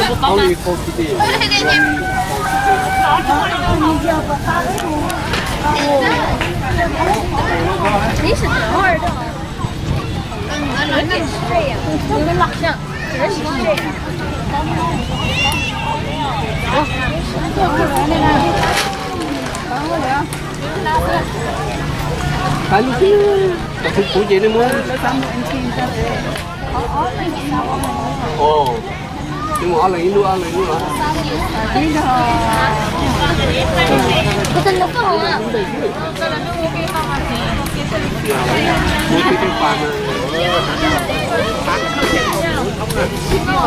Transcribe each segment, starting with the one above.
Only four fifty. These are hard. Look at Shreya. Look at Shreya. Kuv ces nej muab. Ov, nej muab ob leeg ib lub, ob leeg ib lub. Muab tej tej pas na.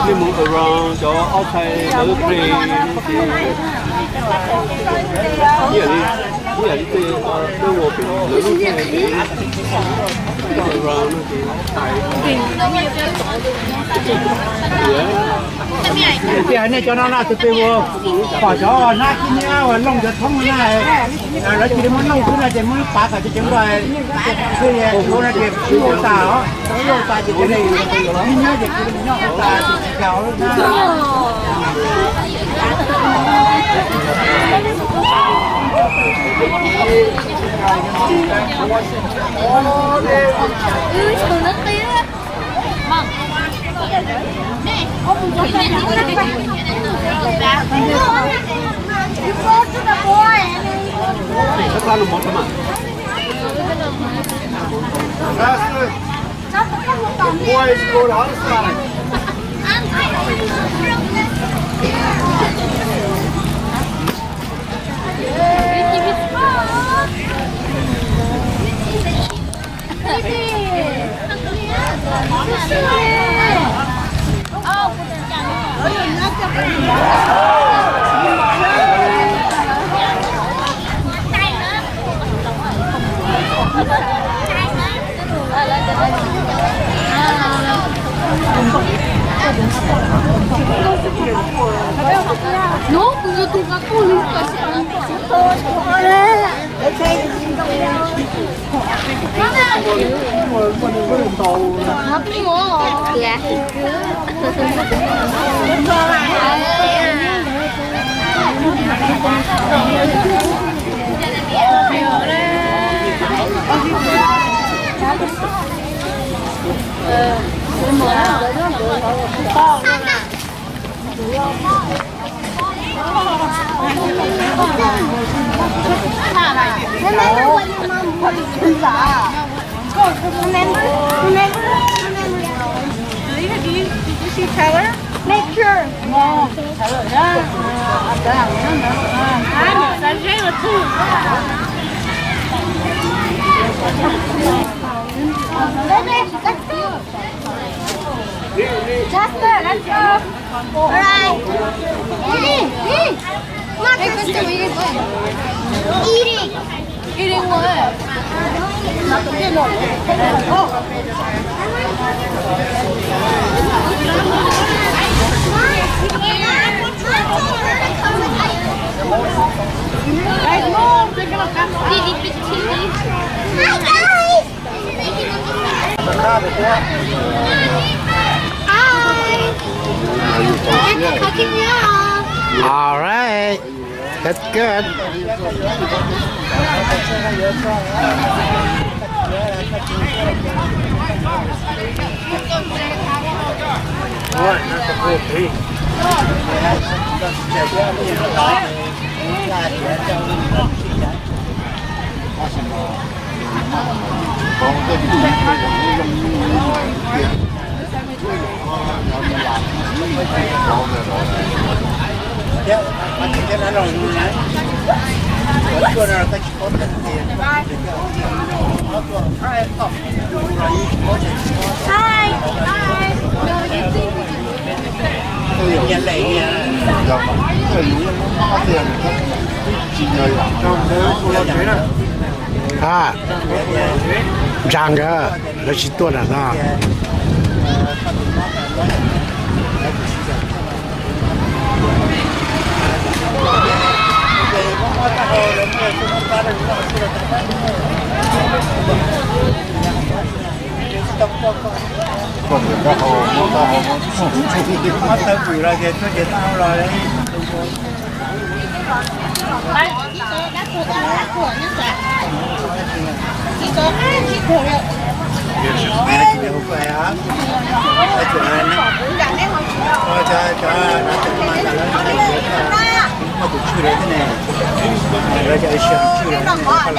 Nej mus around cov outside lawv play. Ib yam li, ib yam li tej, tej ua pem lawv lub around no ces. Tias nej cov no na tus pem ua pom cov hnab khib nyiab uas looj cov thoob na, lawv cia li muab looj xwb no ces muab lub pas kom cov cov nplooj xwb no ces ua tas os, ua tas ces cov khib nyiab ces cia li nyob ua tas ces tsis kam ua lub hnab. Remember when your mom put it in the, remember? Remember? Remember? Do you, do you, did you see Tyler? Make sure. No, Tyler, yeah. Uh, I'm done. No, no, no. I'm excited too. Let's go. Jasper, let's go. Alright. Hey, hey. Come on, Kristen, where you going? Eating. Eating what? Guys, move. They're gonna pass out. Hi, guys. Hi. Thanks for cooking me up. All right. That's good. A, ntsa nkawd, lawv tsis tuaj lawm no. Muab tawg pwm los ces tuaj ces tau los. Muaj tus tswj lawv thiab ne,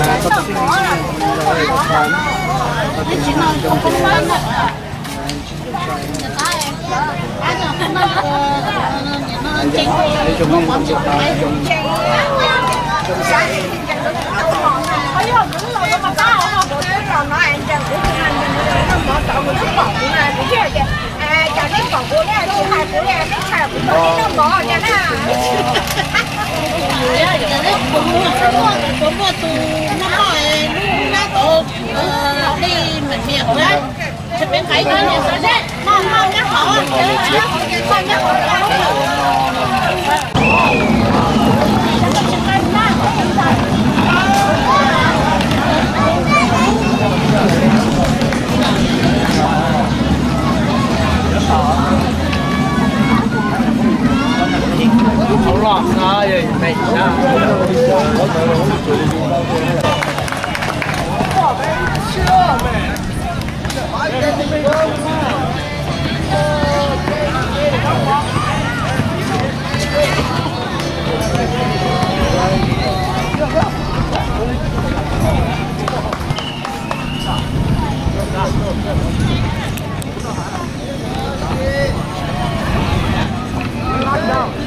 lawv cov ua si tswj lawv thiab ne, koj lam coj los muab dag no.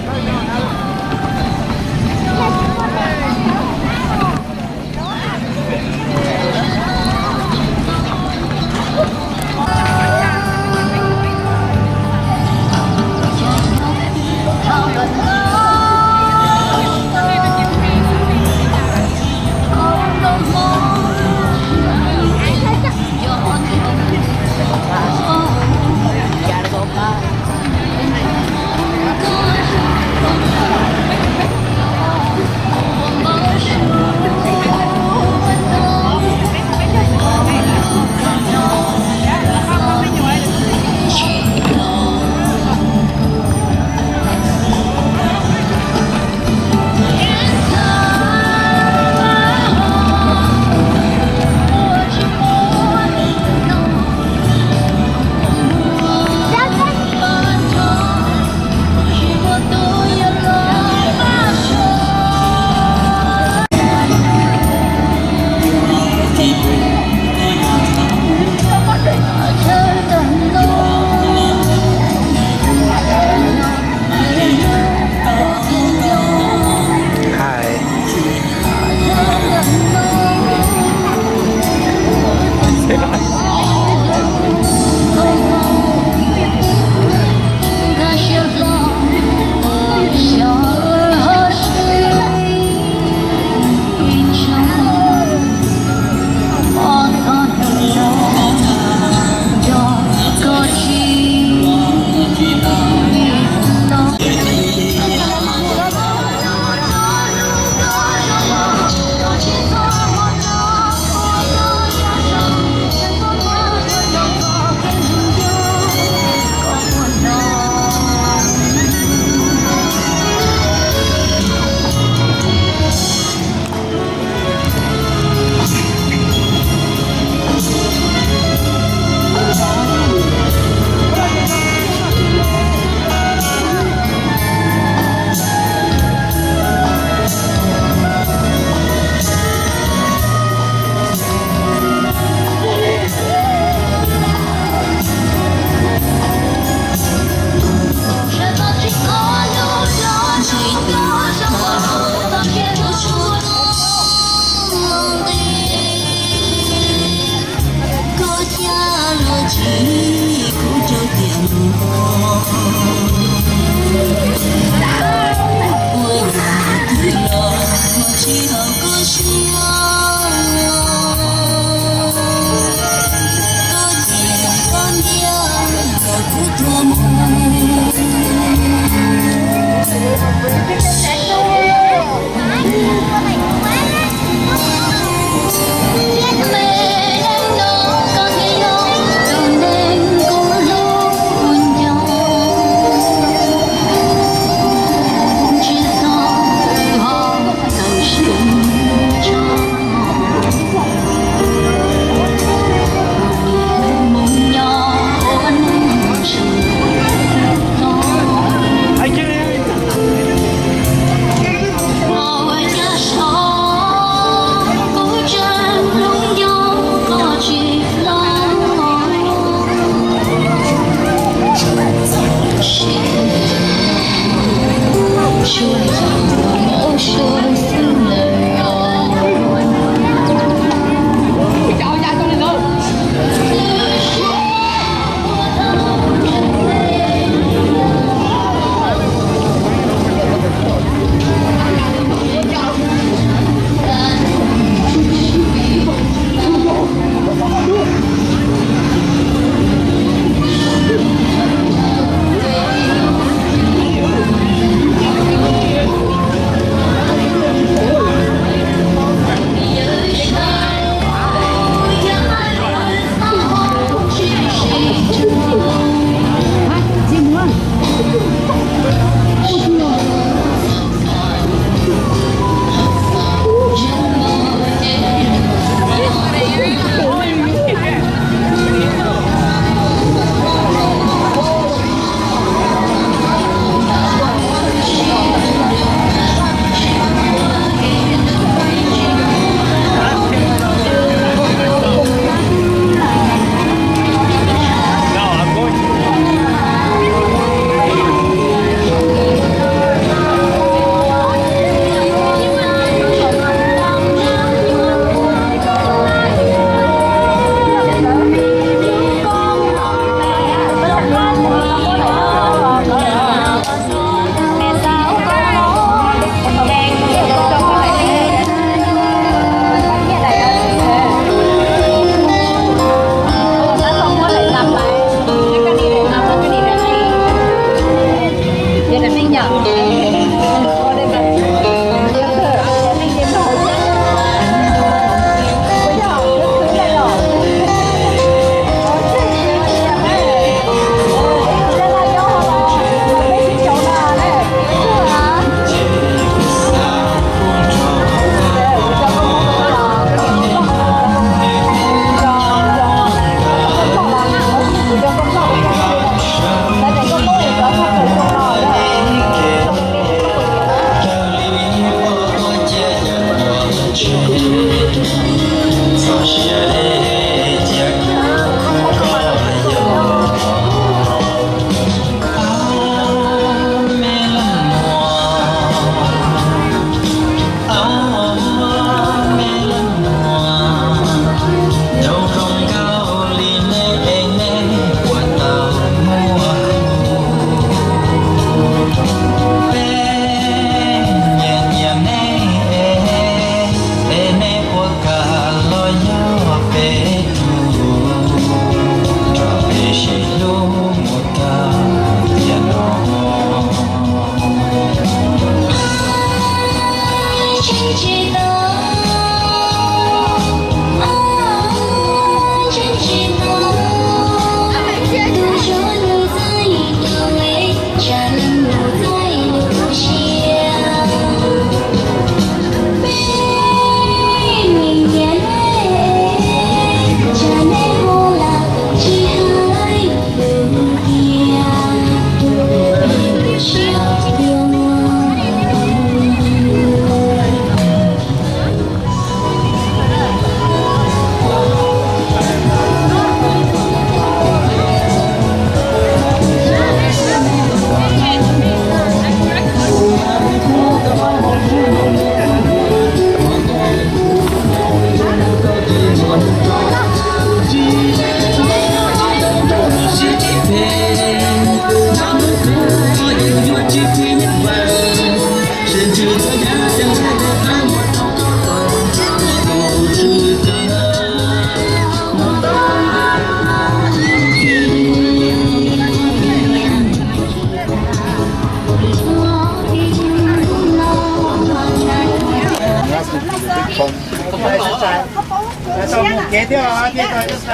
Ces thiab os, thiab os,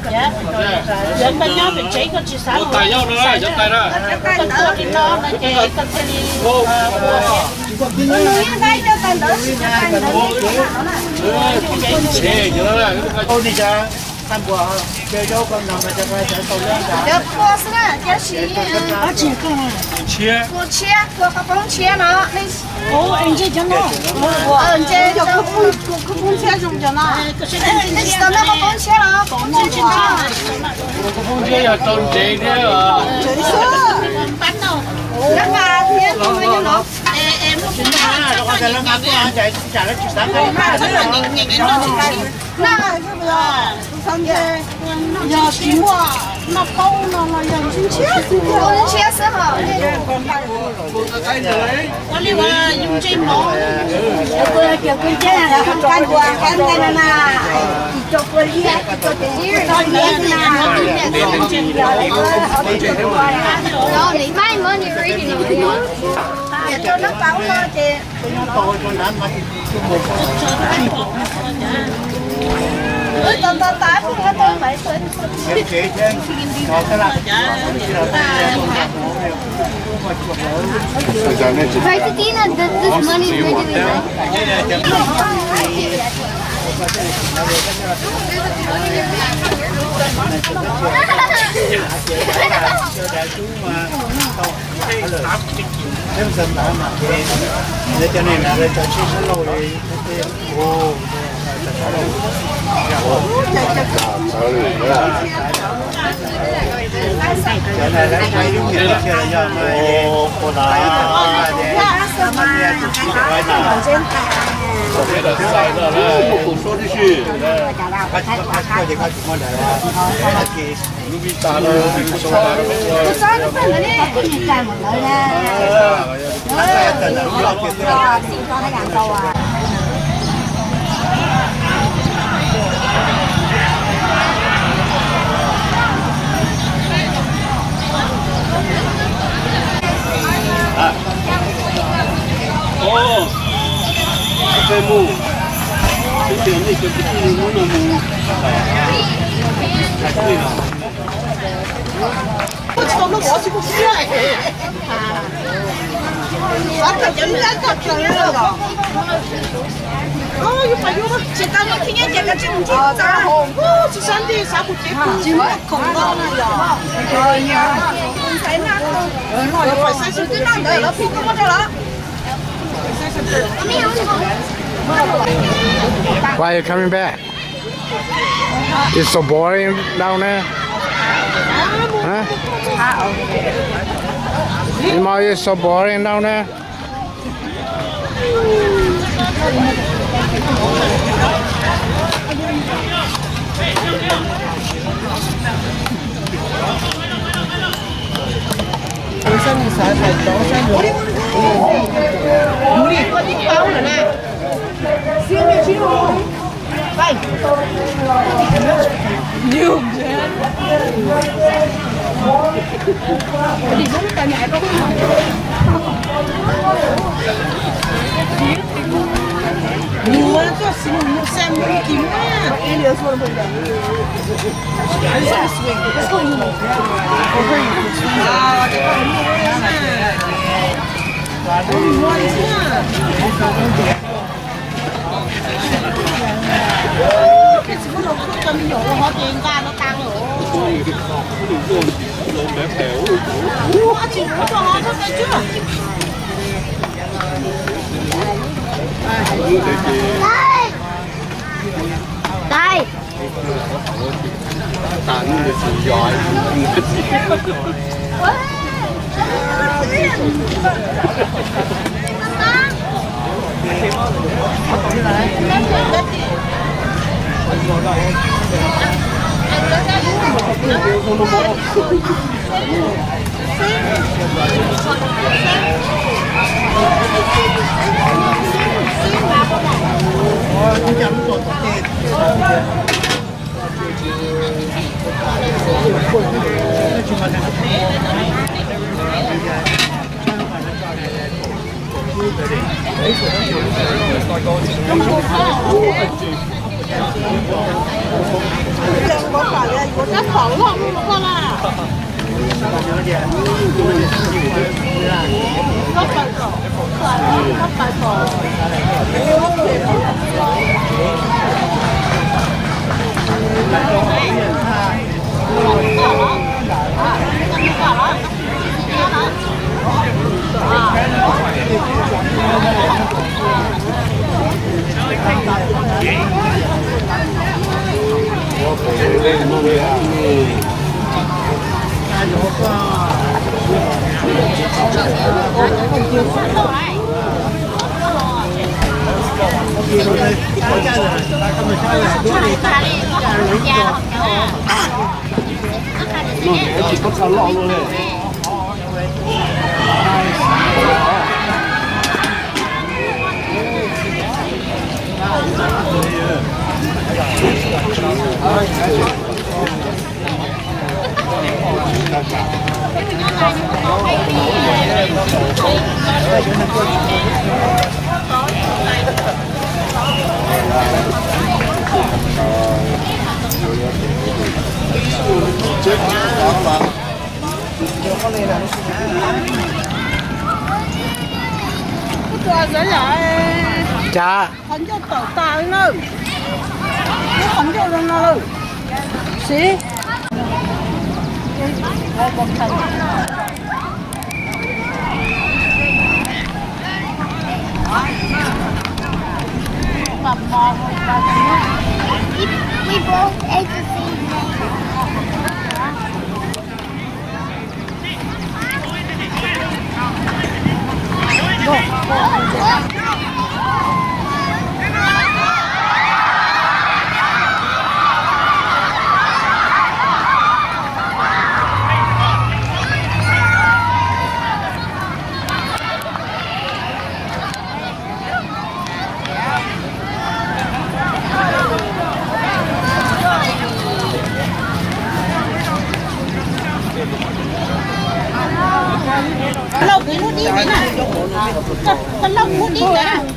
cov tais, cov tais nyob pem tsev koj tsis xav los, cov tais na, koj tuaj li no no ces koj thiaj li, ua li cas, cov tais npuas, cov zaub koj nrog mas cov tais tau, cov tua xwb na, cov si, tua tshiab, tua qhov poob tshiab no. Ntshe cov no, ntshe cov khub poob tshiab zoo cov no. Ntshe tsis tau noj qhov poob tshiab los, poob tshiab tsis noj. Qhov poob tshiab yog rau ntsev thiab. Ntsev xwb. Nab mas thiab no. Yog tsis muaj noj poob no los yog ntshe ntshiab xwb hos. Ua li uas yus ntse mov. Cov kwv tij, qab ntua qab ntawd no na, tsis tau kua liab, tsis tau tes tswb txog liab xwb na. Niam rau nab pas ub no ces. Valentina, this, this money is going to be mine. Why are you coming back? It's so boring down there. Huh? It's so boring down there. Tsis pub txog loj luaj li. Cas? Qhov ncauj tawm tas li na. Lub qhov ncauj zoo no lawm. Siv. We both ate the same thing. Lauj, lub dib ntawd na. Koj lauj lub dib ntawd na.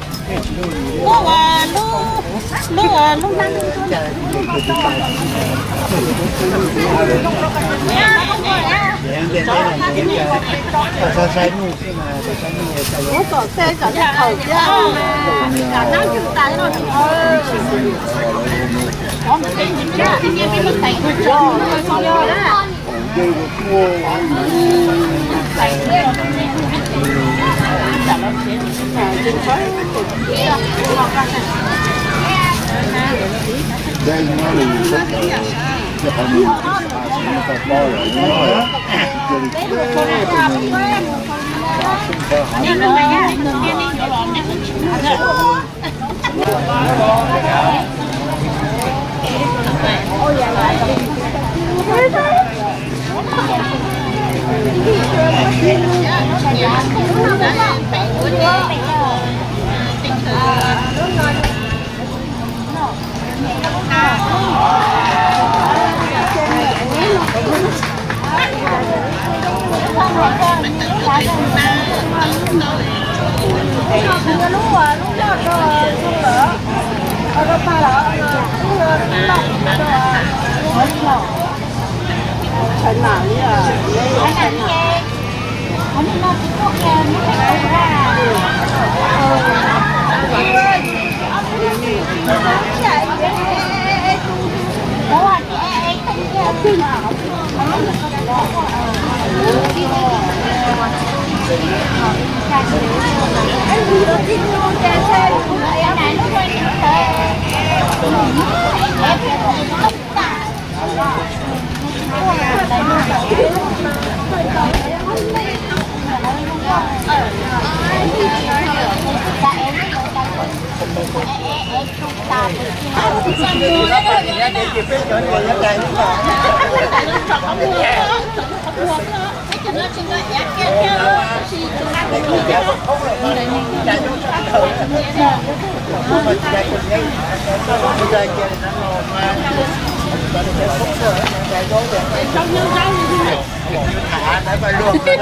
Lub, lub, lub, lub hnab.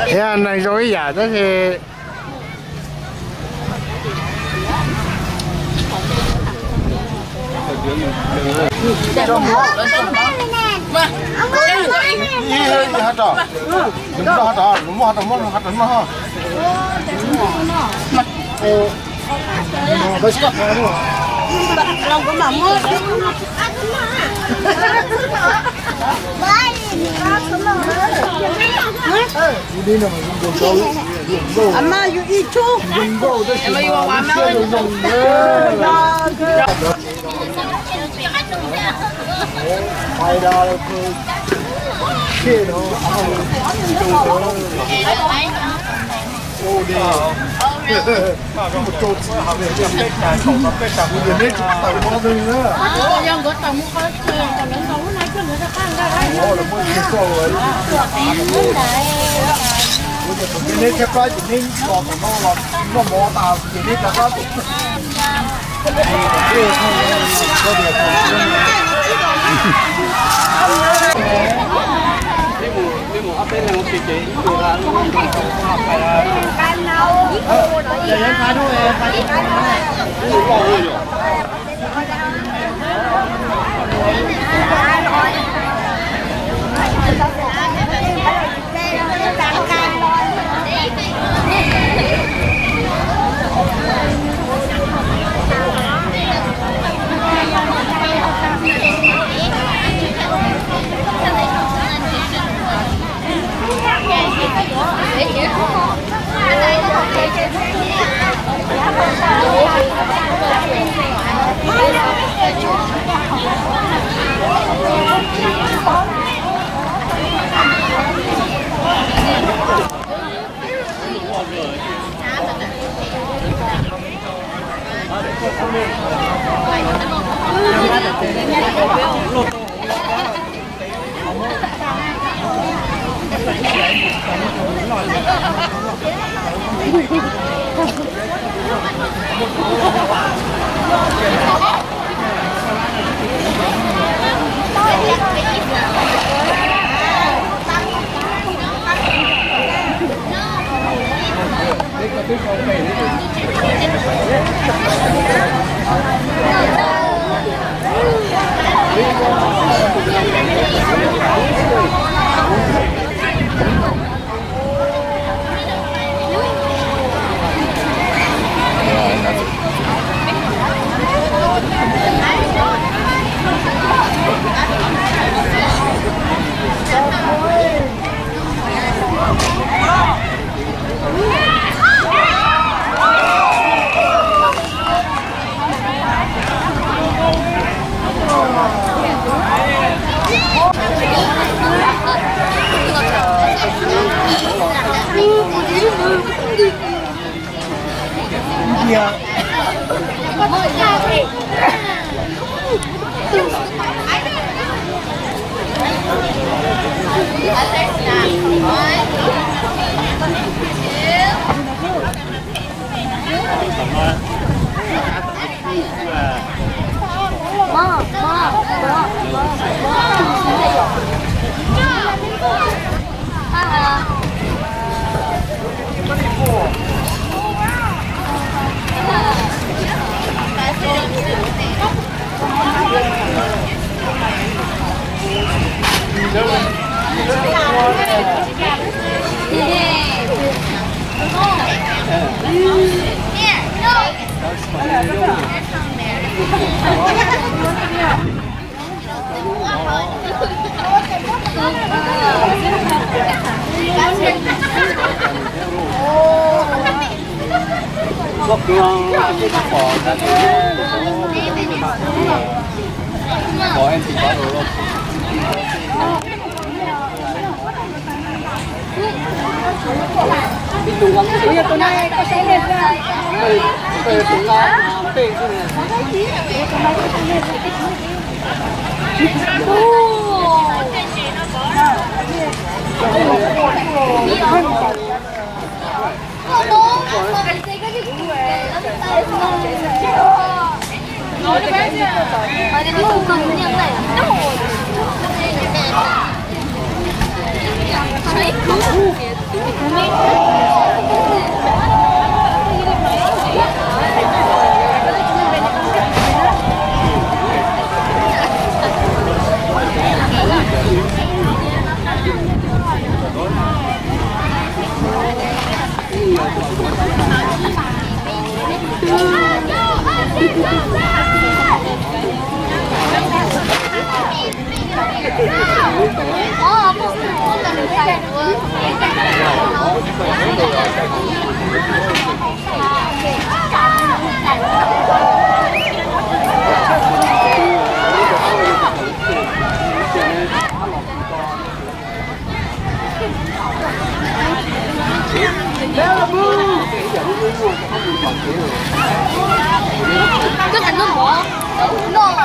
Thiab neeg zoo ib yam tab sis Ama yus ib tug. Cov kav noj mov, no, no.